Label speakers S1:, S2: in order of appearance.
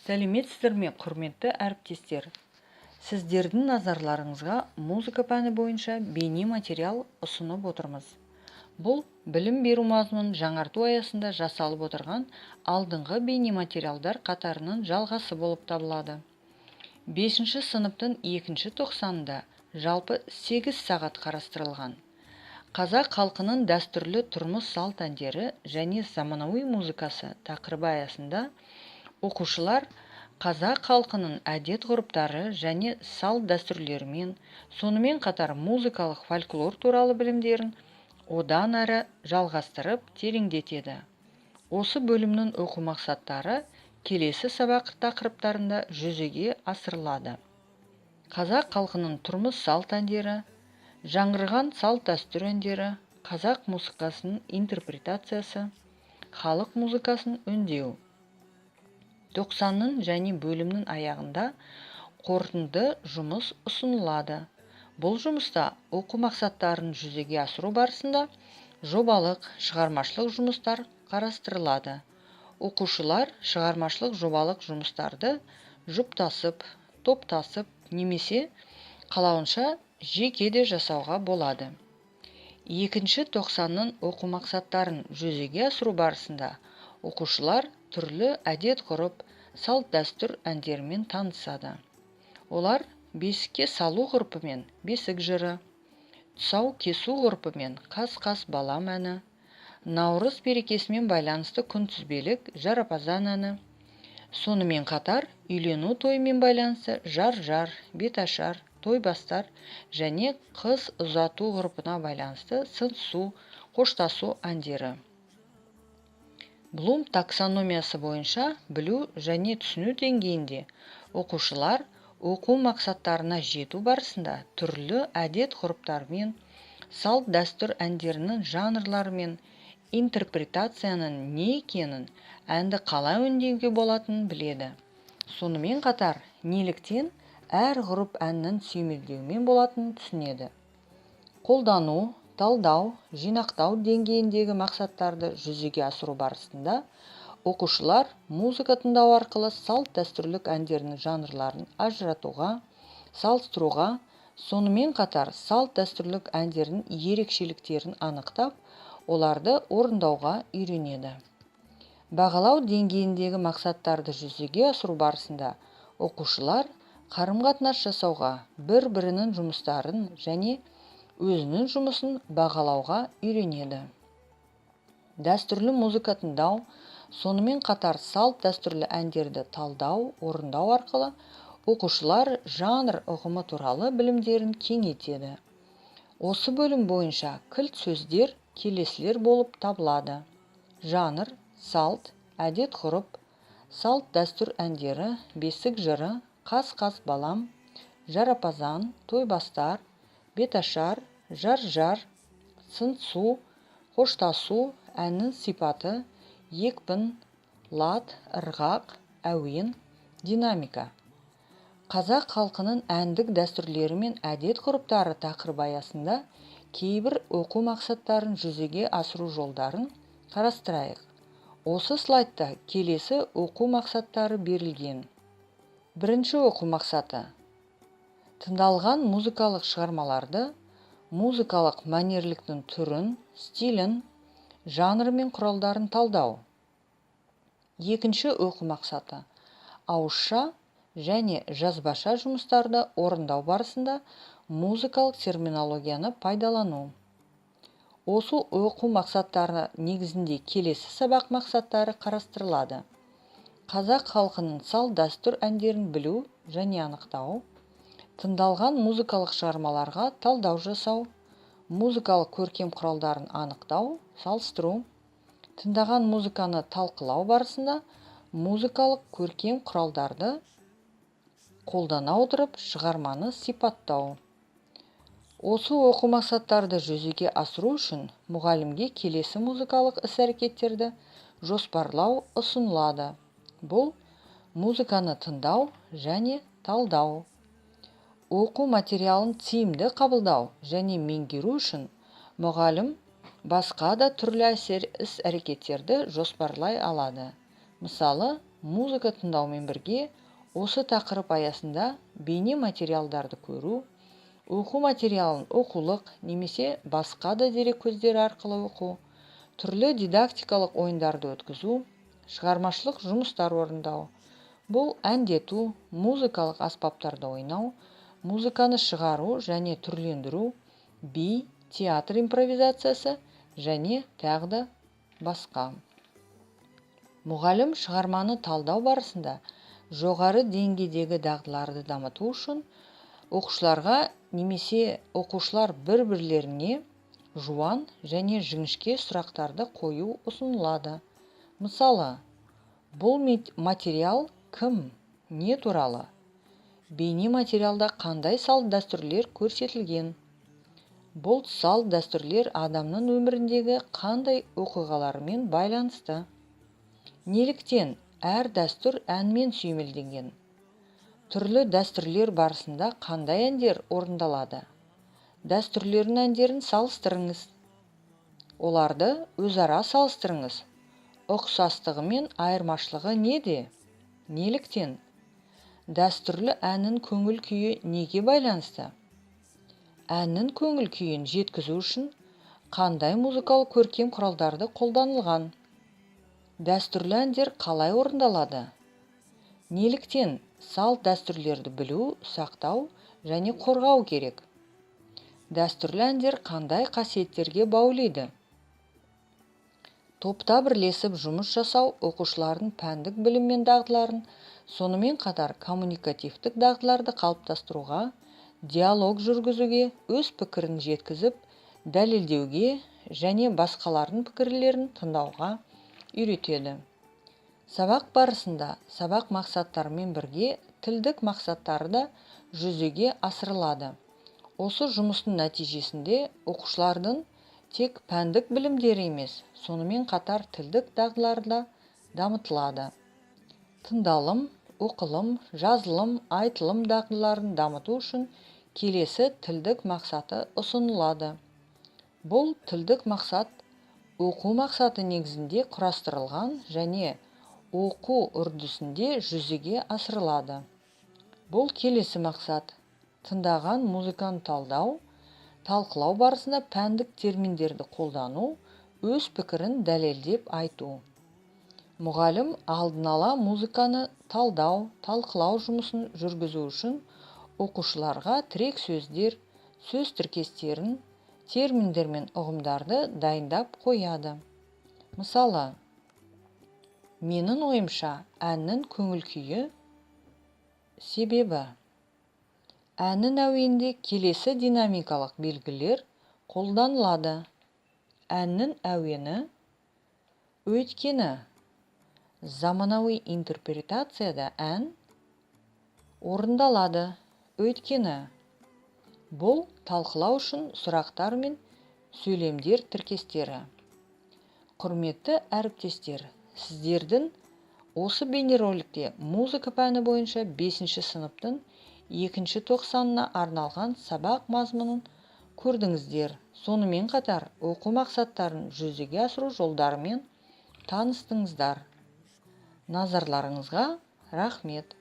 S1: Сәлеметсіздер ме, құрметті әріптестер! Сіздердің назарларыңызға музыка пәні бойынша бейне материал ұсынып отырмыз. Бұл білім беру мазмұнын жаңарту аясында жасалып отырған алдыңғы бейне материалдар қатарының жалғасы болып табылады. Бесінші сыныптың екінші тоқсанында жалпы 8 сағат қарастырылған. «Қазақ халқының дәстүрлі тұрмыс-салт әндері және заманауи музыкасы» тақырыбы аясында оқушылар қазақ халқының әдет-ғұрыптары және салт-дәстүрлерімен, сонымен қатар музыкалық фольклор туралы білімдерін одан әрі жалғастырып, тереңдетеді. Осы бөлімнің оқу мақсаттары келесі сабақ тақырыптарында жүзеге асырылады: қазақ халқының тұрмыс-салт әндері, жаңғырған салт-дәстүр әндері, қазақ музыкасының интерпретациясы, халық музыкасын өңдеу. Тоқсанның және бөлімнің аяғында қорытынды жұмыс ұсынылады. Бұл жұмыста оқу мақсаттарын жүзеге асыру барысында жобалық шығармашылық жұмыстар қарастырылады. Оқушылар шығармашылық жобалық жұмыстарды жұптасып, топтасып немесе қалауынша жеке де жасауға болады. Екінші тоқсанның оқу мақсаттарын жүзеге асыру барысында оқушылар түрлі әдет-ғұрып, салт-дәстүр әндерімен танысады. Олар бесікке салу ғұрпымен «Бесік жыры», тұсау кесу ғұрпымен «Қас-қас балам» әні, наурыз мерекесімен байланысты күнтізбелік «Жарапазан» әні, сонымен қатар үйлену тойымен байланысты «Жар-жар», «Беташар», «Тойбастар» және қыз ұзату ғұрпына байланысты «Сыңсу», «Қоштасу» әндері. Блум таксономиясы бойынша білу және түсіну деңгейінде оқушылар оқу мақсаттарына жету барысында түрлі әдет-ғұрыптармен, салт-дәстүр әндерінің жанрлары мен интерпретацияның не екенін, әнді қалай өңдеуге болатынын біледі. Сонымен қатар неліктен әр ғұрып әннің сүйемелдеуімен болатынын түсінеді. Қолдану, талдау, жинақтау деңгейіндегі мақсаттарды жүзеге асыру барысында оқушылар музыка тыңдау арқылы салт-дәстүрлік әндердің жанрларын ажыратуға, салыстыруға, сонымен қатар салт-дәстүрлік әндердің ерекшеліктерін анықтап, оларды орындауға үйренеді. Бағалау деңгейіндегі мақсаттарды жүзеге асыру барысында оқушылар қарым-қатынас жасауға, бір-бірінің жұмыстарын және өзінің жұмысын бағалауға үйренеді. Дәстүрлі музыка тыңдау, сонымен қатар салт-дәстүрлі әндерді талдау, орындау арқылы оқушылар жанр ұғымы туралы білімдерін кеңейтеді. Осы бөлім бойынша кілт сөздер келесілер болып табылады: жанр, салт, әдет-ғұрып, салт-дәстүр әндері, бесік жыры, «Қас-қас балам», жарапазан, тойбастар, беташар, жар-жар, сыңсу, қоштасу, әннің сипаты, екпін, лад, ырғақ, әуен, динамика. «Қазақ халқының әндік дәстүрлері мен әдет-ғұрыптары» тақырыбы аясында кейбір оқу мақсаттарын жүзеге асыру жолдарын қарастырайық. Осы слайдта келесі оқу мақсаттары берілген. Бірінші оқу мақсаты: тыңдалған музыкалық шығармаларды, музыкалық мәнерліктің түрін, стилін, жанры мен құралдарын талдау. Екінші оқу мақсаты: ауызша және жазбаша жұмыстарды орындау барысында музыкалық терминологияны пайдалану. Осы оқу мақсаттары негізінде келесі сабақ мақсаттары қарастырылады: қазақ халқының салт-дәстүр әндерін білу және анықтау, тыңдалған музыкалық шығармаларға талдау жасау, музыкалық көркем құралдарын анықтау, салыстыру, тыңдаған музыканы талқылау барысында музыкалық көркем құралдарды қолдана отырып, шығарманы сипаттау. Осы оқу мақсаттарды жүзеге асыру үшін мұғалімге келесі музыкалық іс-әрекеттерді жоспарлау ұсынылады. Бұл музыканы тыңдау және талдау. Оқу материалын тиімді қабылдау және меңгеру үшін мұғалім басқа да түрлі іс-әрекеттерді жоспарлай алады. Мысалы, Музыка тыңдаумен бірге осы тақырып аясында бейне материалдарды көру, оқу материалын оқулық немесе басқа да дереккөздер арқылы оқу, түрлі дидактикалық ойындарды өткізу, шығармашылық жұмыстар орындау. Бұл әндету, музыкалық аспаптарда ойнау, музыканы шығару және түрлендіру, би, театр импровизациясы және тағы да басқа. Мұғалім шығарманы талдау барысында жоғары деңгейдегі дағдыларды дамыту үшін оқушыларға немесе оқушылар бір-бірлеріне жуан және жіңішке сұрақтарды қою ұсынылады. Мысалы, бұл материал кім, не туралы? Бейне материалда қандай салт-дәстүрлер көрсетілген? Бұл салт-дәстүрлер адамның өміріндегі қандай оқиғаларымен байланысты? Неліктен әр дәстүр әнмен сүйемелденген? Түрлі дәстүрлер барысында қандай әндер орындалады? Дәстүрлердің әндерін салыстырыңыз. Оларды өзара салыстырыңыз. Ұқсастығы мен айырмашылығы неде? Неліктен? Дәстүрлі әннің көңіл күйі неге байланысты? Әннің көңіл күйін жеткізу үшін қандай музыкалық көркем құралдарды қолданылған? Дәстүрлі әндер қалай орындалады? Неліктен салт-дәстүрлерді білу, сақтау және қорғау керек? Дәстүрлі әндер қандай қасиеттерге баулиды? Топта бірлесіп жұмыс жасау оқушылардың пәндік білім мен дағдыларын, сонымен қатар коммуникативтік дағдыларды қалыптастыруға, диалог жүргізуге, өз пікірін жеткізіп, дәлелдеуге және басқалардың пікірлерін тыңдауға үйретеді. Сабақ барысында сабақ мақсаттарымен бірге тілдік мақсаттары да жүзеге асырылады. Осы жұмыстың нәтижесінде оқушылардың тек пәндік білімдері емес, сонымен қатар тілдік дағдылары да дамытылады. Тыңдалым, оқылым, жазылым, айтылым дағдыларын дамыту үшін келесі тілдік мақсаты ұсынылады. Бұл тілдік мақсат оқу мақсаты негізінде құрастырылған және оқу үрдісінде жүзеге асырылады. Бұл келесі мақсат: тыңдаған музыканы талдау, талқылау барысында пәндік терминдерді қолдану, өз пікірін дәлелдеп айту. Мұғалім алдын ала музыканы талдау, талқылау жұмысын жүргізу үшін оқушыларға тірек сөздер, сөз тіркестерін, терминдер мен ұғымдарды дайындап қояды. Мысалы, менің ойымша, әннің көңіл күйі себебі. Әннің әуенінде келесі динамикалық белгілер қолданылады. Әннің әуені өйткені заманауи интерпретацияда ән орындалады. Өйткені бұл талқылау үшін сұрақтар мен сөйлемдер тіркестері. Құрметті әріптестер, сіздердің осы бейнероликте музыка пәні бойынша 5-ші сыныптың 2-ші тоқсанына арналған сабақ мазмұнын көрдіңіздер. Сонымен қатар оқу мақсаттарын жүзеге асыру жолдарымен таныстыңыздар. Назарларыңызға рахмет.